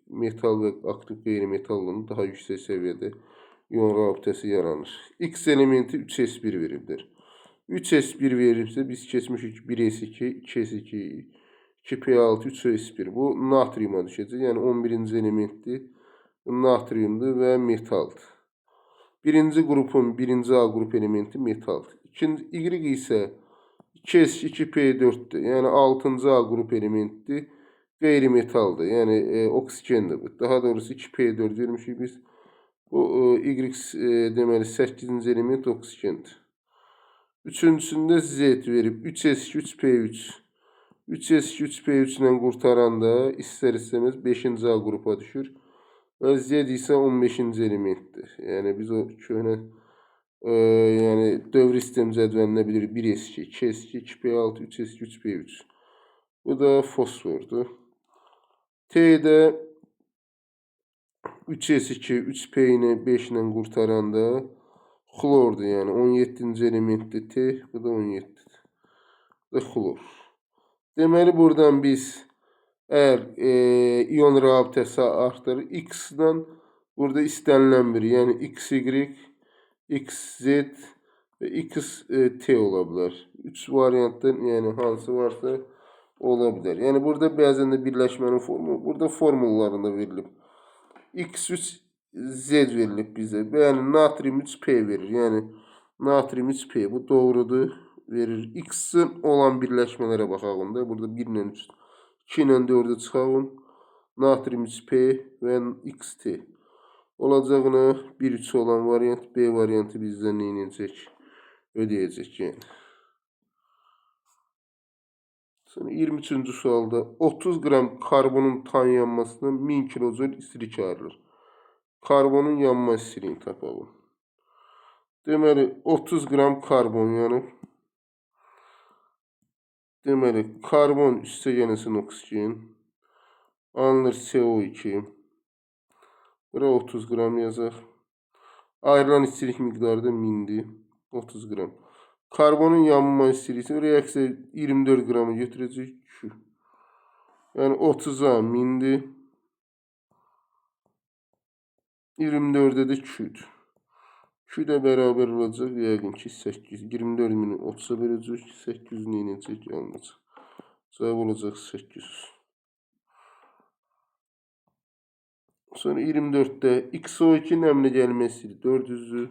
Speaker 1: metal və aktiv qeyri-metalla daha yüksək səviyyədə ion rabitəsi yaranır. X elementi 3s1 veribdir. 3s1 veribsə biz keçmişik 1s2, 2s2, 2p6, 3s1. Bu natriuma düşəcək. Yəni 11-ci elementdir. Natriumdur və metaldır. Birinci qrupun birinci A qrup elementi metaldır. İkinci Y isə 2s2, 2p4-dür. Yəni 6-cı A qrup elementidir. Qeyri-metaldır. Yəni oksigendir bu. Daha doğrusu 2p4 vermişik biz. Bu Y deməli 8-ci element oksigendir. Üçüncüsündə Z verib 3s2, 3p3. 3s2, 3p3 ilə qurtaranda istər-istəməz 5-ci A qrupa düşür. Və Z isə 15-ci elementdir. Yəni biz o köhnə yəni dövri sistem cədvəlində bilirik 1s2, 2s2, 2p6, 3s2, 3p3. Bu da fosfordur. T-də 3s2, 3p ilə 5 ilə qurtaranda xlordur. Yəni 17-ci elementdir T, bu da 17-dir. Bu da xlor. Deməli buradan biz əgər ion rabitəsi artır, X-dan burada istənilən biri, yəni XY, XZ və XT ola bilər. 3 variantdan yəni hansı varsa ola bilər. Yəni burada bəzən də birləşmənin formulu, burada formullarında verilib. X3 Z verilib bizə. Yəni natrium 3P verir. Yəni natrium 3P bu doğrudur. Verir. X-in olan birləşmələrə baxaq onda. Burada 1 ilə 3, 2 ilə 4-ü çıxaq. Natrium 3P və XT. Olacağına 1-3 olan variant B variantı bizdən nə edəcək? Ödəyəcək yəni. Sonra 23-cü sualda 30 qram karbonun tam yanmasından 1000 kilojol istilik ayrılır. Karbonun yanma istiliyini tapalım. Deməli 30 qram karbon yanıb. Deməli karbon üstə gəlsin oksigen. Alınır CO2. Bura 30 qram yazaq. Ayrılan istilik miqdarı da 1000-dir. 30 qram. Karbonun yanma istiliyi reaksiya 24 qramı götürəcək. Q. Yəni 30-a 1000-dir. 24-də də Q-dür. Q də bərabər olacaq yəqin ki 8. 24 mini 30-a böləcək. 800 nə edəcək? Alınacaq. Cavab olacaq 800. Sonra 24-də XO2-nin əmlə gəlməsi 400-dür.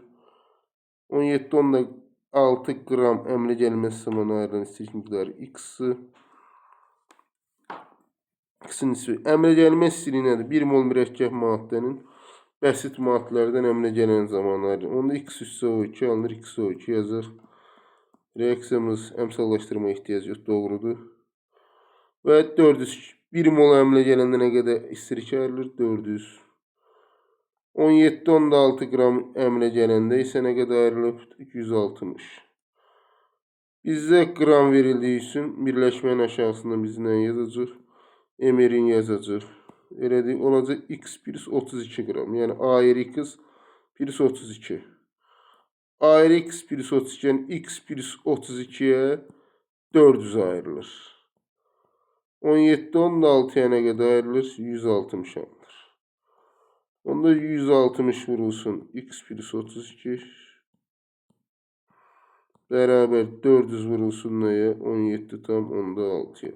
Speaker 1: 17,6 qram əmlə gəlməsi zamanı ayrılan istilik miqdarı X-ı. X-in nisbi. Əmlə gəlmə istiliyi nədir? 1 mol mürəkkəb maddənin bəsit maddələrdən əmlə gələn zamanı ayrılır. Onda X üstə O2 alınır. XO2 yazır. Reaksiyamız əmsallaşdırma ehtiyacı yox, doğrudur. Və 400 1 mol əmlə gələndə nə qədər istilik ayrılır? 400. 17,6 qram əmrə gələndə isə nə qədər ayrılıb? 160. Bizdə qram verildiyi üçün birləşmənin aşağısında biz nə yazacaq? MR-in yazacaq. Elədir, olacaq x plus 32 qram. Yəni ARX plus 32. ARX plus 32, yəni x plus 32-yə 400 ayrılır. 17,6-ya nə qədər ayrılır? 160 alınır. Onda 160 vurulsun x plus 32 beraber 400 vurulsun neye? 17,6'ya.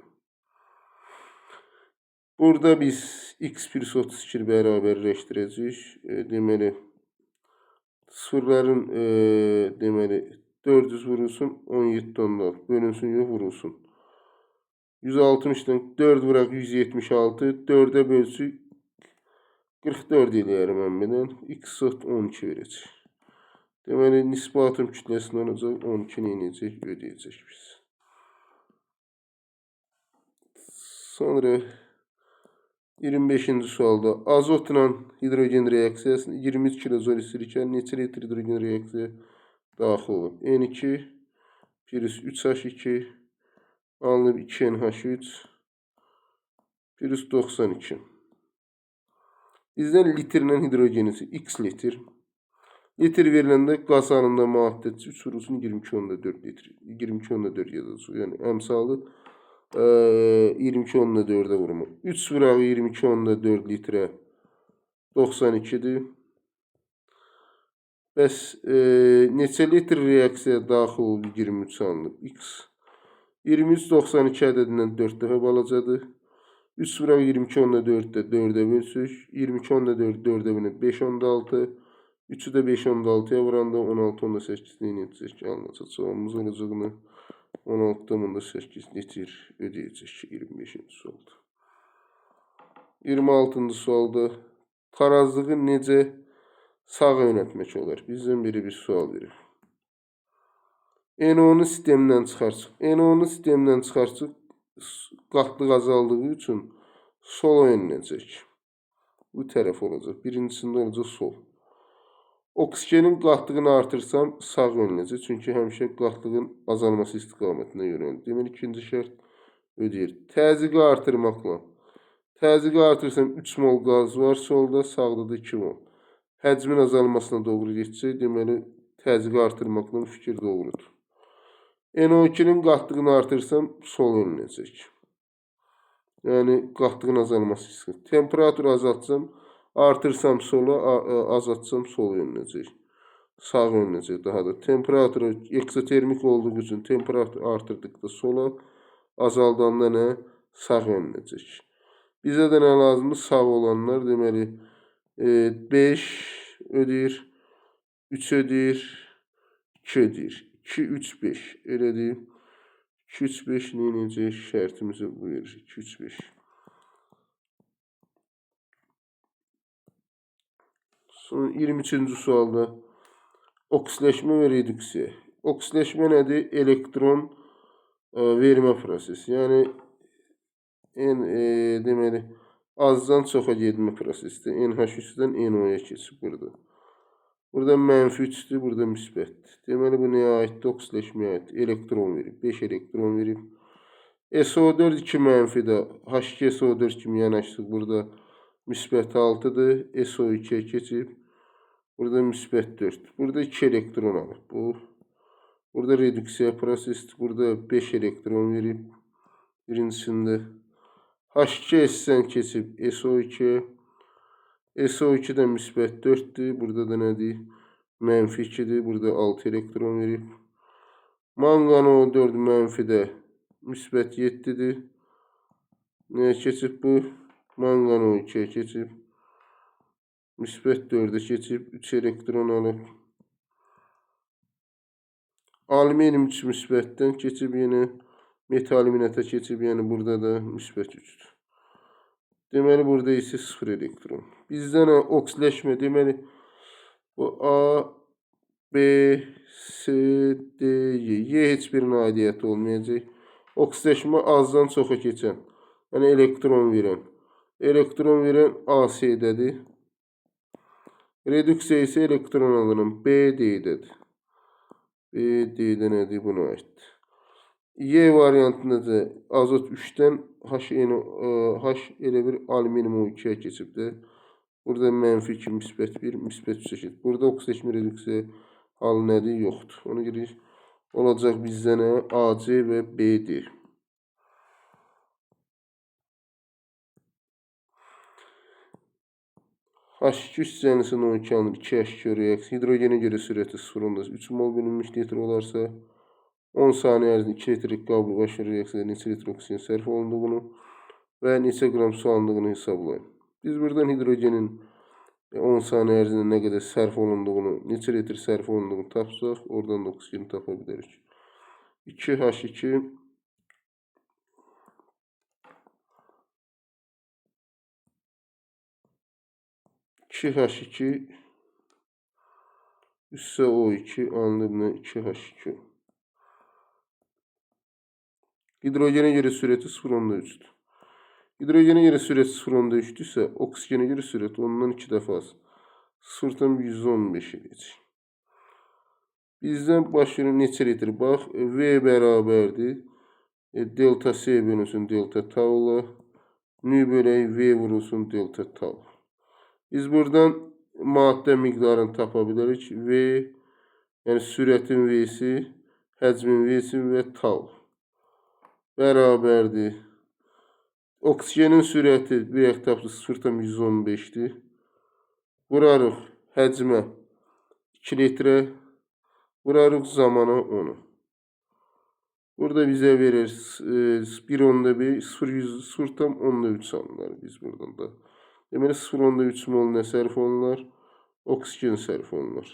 Speaker 1: Burada biz x plus 32 beraberleştireceğiz. Deməli sıfırların deməli 400 vurulsun 17,6 bölünsün yox vurulsun. 160'dan 4 vuraq 176 4'e bölsün 44 eləyərəm mən belə. X 12 verəcək. Deməli nisbi atom kütləsində olacaq 12 nə edəcək? Ödəyəcək biz. Sonra 25-ci sualda azotla hidrogen reaksiyasında 23 kilojol istirikən neçə litr hidrogen reaksiyaya daxil olur? N2 plus 3H2 alınıb 2NH3 plus 92. Bizdən litrlə hidrogen isə x litr. Litr veriləndə qaz halında maddə 3 vurulsun 22,4 litr. 22,4 yazacaq. Yəni əmsalı 22,4-ə vurma. 3 vuraq 22,4 litrə 92-dir. Bəs neçə litr reaksiyaya daxil oldu 23 alınıb? X 23,92 ədədindən 4 dəfə balacadır. 3 vuraq 22,4-də 4-ə bölsük. 22,4 4-ə bölünür 5,6. 3-ü də 5,6-ya vuranda 16,8 edəcək ki, alınacaq. Cavabımız olacaq nə? 16,8 litr ödəyəcək ki, 25-ci sualda. 26-cı sualda tarazlığı necə sağa yönəltmək olar? Bizdən biri bir sual verir. NO-nu sistemdən çıxarsıq. NO-nu sistemdən çıxarsıq, qatlıq azaldığı üçün sola yönələcək. Bu tərəf olacaq. Birincisində olacaq sol. Oksigenin qatlığını artırsam sağ yönələcək. Çünki həmişə qatlığın azalması istiqamətinə yönəlir. Deməli, ikinci şərt ödəyir. Təzyiqi artırmaqla. Təzyiqi artırsam 3 mol qaz var solda, sağda da 2 mol. Həcmin azalmasına doğru gedəcək. Deməli, təzyiqi artırmaqla fikir doğrudur. NO2-nin qatlığını artırsam sol yönələcək. Yəni, qatlığın azalması istiqamətinə. Temperaturu azaltsam, artırsam sola, azaltsam sol yönələcək. Sağ yönələcək daha da. Temperaturu eksotermik olduğu üçün temperatur artırdıqda sola, azaldanda nə? Sağ yönələcək. Bizə də nə lazımdır? Sağ olanlar, deməli, 5 ödəyir, 3 ödəyir, 2 ödəyir. 2, 3, 5. Elə deyim. 2, 3, 5 nə edəcək? Şərtimizi bu verir. 2, 3, 5. Sonra 23-cü sualda oksileşmə və reduksiya. Oksileşmə nədir? Elektron vermə prosesi. Yəni deməli azdan çoxa getmə prosesidir. NH3-dən NO-ya keçib burada. Burada mənfi 3-dür, burada müsbətdir. Deməli bu nəyə aiddir? Oksileşməyə aiddir. Elektron verib. 5 elektron verib. SO4 2 mənfi də H2SO4 kimi yanaşdıq burada. Müsbət 6-dır. SO2-yə keçib. Burada müsbət 4. Burada 2 elektron alıb. Bu. Burada reduksiya prosesidir. Burada 5 elektron verib. Birincisində H2S-dən keçib SO2-yə. SO2 də müsbət 4-dür. Burada da nədir? Mənfi 2-dir. Burada 6 elektron verib. Manqan O4 mənfi də müsbət 7-dir. Nəyə keçib bu? Manqan O2-yə keçib. Müsbət 4-ə keçib. 3 elektron alıb. Alüminium 3 müsbətdən keçib yenə metalüminata keçib. Yəni burada da müsbət 3-dür. Deməli burada isə 0 elektron. Bizdən oksileşmə deməli bu A, B, C, D, Y. Y heç birinin aidiyyəti olmayacaq. Oksileşmə azdan çoxa keçən, yəni elektron verən. Elektron verən AC-dədir. Reduksiya isə elektron alınan B, D-dədir. B, D-də nədir? Buna aiddir. Y variantında da azot 3-dən H elə bir alüminium O2-yə keçibdir. Burada mənfi 2, müsbət 1, müsbət 3-ə keçib. Burada oksidaşma reduksiya halı nədir? Yoxdur. Ona görə olacaq bizdə nə? A, C və B, D. H2 üstənisinin 12 alınır. 2H2 reaksiya. Hidrogenə görə sürəti 0,3 mol bölünmüş litr olarsa 10 saniyə ərzində 2 litrlik qablı baş verir reaksiyada neçə litr oksigen sərf olunduğunu və neçə qram su alındığını hesablayın. Biz buradan hidrogenin 10 saniyə ərzində nə qədər sərf olunduğunu, neçə litr sərf olunduğunu tapsaq, oradan da oksigeni tapa bilərik. 2H2 2H2 üstə O2 alınır 2H2. Hidrogenə görə sürəti 0,3-dür. Hidrogenə görə sürət 0,3-dürsə, oksigenə görə sürət ondan 2 dəfə az. 0,115 eləyəcək. Bizdən baş verir neçə litr? Bax, V bərabərdir. Delta C bölünsün delta tau-la. Nü bölək V vurulsun delta tau. Biz buradan maddə miqdarını tapa bilərik. V, yəni sürətin V-si, həcmin V-si və tau bərabərdir. Oksigenin sürəti bir tapdı 0,115-dir. Vurarıq həcmə 2 litrə, vurarıq zamana 10-u. Burada bizə verir 1,1, 0,3 alınlar biz buradan da. Deməli 0,3 mol nə sərf olunur? Oksigen sərf olunur.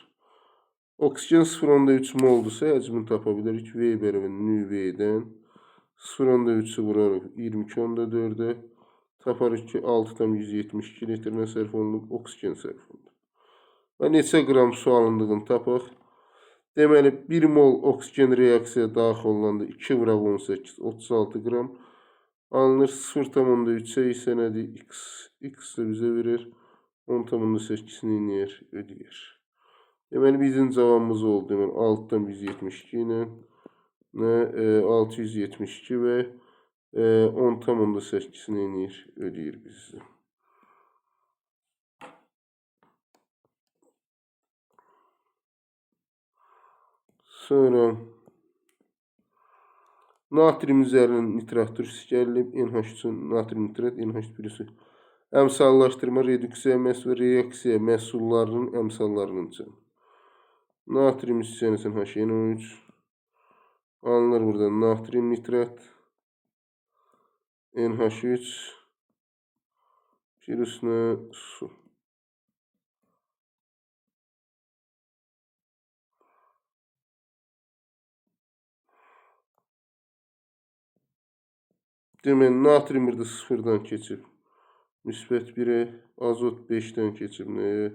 Speaker 1: Oksigen 0,3 moldursa həcmini tapa bilərik. V bərabər nü V-dən 0,3-ü vurarıq 22,4-ə. Taparıq ki 6,172 litr nə sərf olunub? Oksigen sərf olunub. Və neçə qram su alındığını tapaq. Deməli 1 mol oksigen reaksiyaya daxil olunanda 2 vuraq 18, 36 qram alınır. 0,3-ə isə nədir? X. X də bizə verir. 10,8-ni eləyir, ödəyir. Deməli bizim cavabımız oldu. Deməli 6,172 ilə 672 və 10,8-ni eləyir, ödəyir bizə. Sonra natrium üzərindən nitrat turşusu gəlinib. NH3 natrium nitrat, NH plusu. Əmsallaşdırma, reduksiya məhsulu, reaksiya məhsullarının əmsallarının cəmi. Natrium üstənisinin HNO3. Alınır burada natrium nitrat. NH3 plus nə? Su. Deməli, natrium burada 0-dan keçib müsbət 1-ə, azot 5-dən keçib nəyə?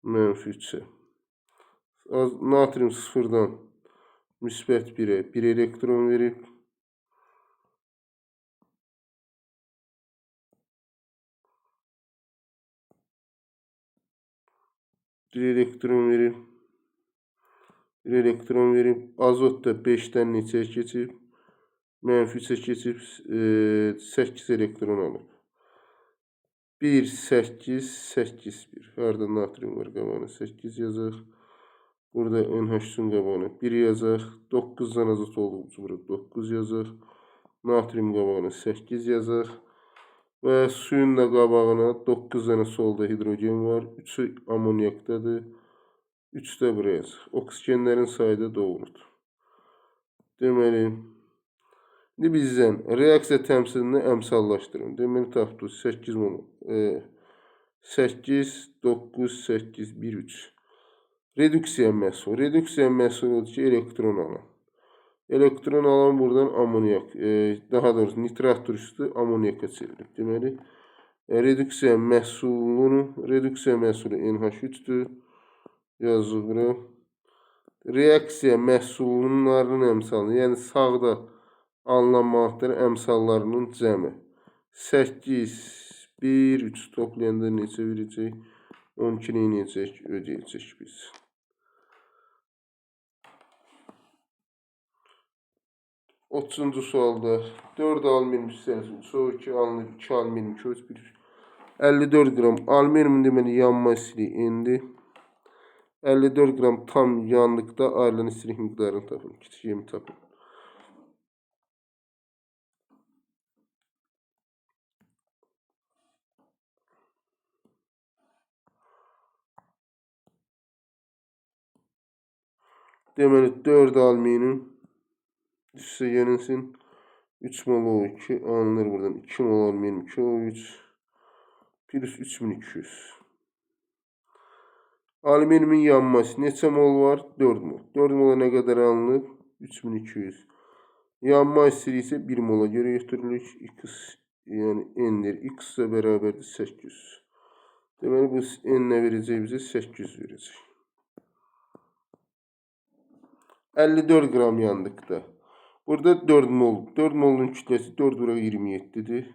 Speaker 1: Mənfi 3-ə. Natrium 0-dan müsbət 1-ə 1 elektron verib. Bir elektron verib. Bir elektron verib. Azot da 5-dən neçəyə keçib? Mənfi 3-ə keçib 8 elektron alıb. 1, 8, 8, 1. Harada natrium var qabağına 8 yazaq. Burada NH3-ün qabağına 1 yazaq. 9-dan azot olduğu üçün burada 9 yazaq. Natrium qabağına 8 yazaq. Və suyun da qabağına 9 dənə solda hidrogen var. 3-ü amonyakdadır. 3 də buraya yazaq. Oksigenlərin sayı da doğrudur. Deməli, indi bizdən reaksiya təmsilini əmsallaşdırın. Deməli, tapdıq 8 mol, 8, 9, 8, 1, 3. Reduksiya məhsulu. Reduksiya məhsulu odur ki, elektron alan. Elektron alan buradan amonyak, daha doğrusu nitrat turşusu amonyaka çevrilib. Deməli, reduksiya məhsulu NH3-dür. Yazıq bura. Reaksiya məhsullarının əmsalını, yəni sağda alınan maddələrin əmsallarının cəmi. 8, 1, 3 toplayanda neçə verəcək? 12 nə edəcək? Ödəyəcək biz. 30-cu sualda 4 alüminium hissəsi 3O2 alınır, 2 alüminium 2O3 1 54 qram alüminiumun deməli yanma istiliyi indi 54 qram tam yandıqda ayrılan istilik miqdarını tapın. Kiçik yemi tapın. Deməli 4 alüminium üstə yenilsin. 3 mol O2 alınır buradan. 2 mol alüminium 2O3 plus 3200. Alüminiumun yanması neçə mol var? 4 mol. 4 mola nə qədər alınıb? 3200. Yanma istiliyi isə 1 mola görə götürülür. X, yəni N-dir. X ilə bərabərdir 800. Deməli bu N nə verəcək bizə? 800 verəcək. 54 qram yandıqda. Burada 4 mol. 4 molun kütləsi 4 vuraq 27-dir.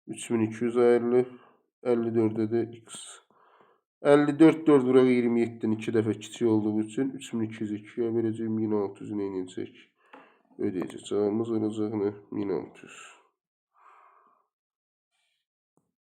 Speaker 1: 3200 ayrılıb. 54-də də X. 54 4 vuraq 27-nin 2 dəfə kiçik olduğu üçün 3200-ü 2-yə böləcəyim. 1600-ü nə edəcək? Ödəyəcək. Cavabımız olacaq nə? 1600.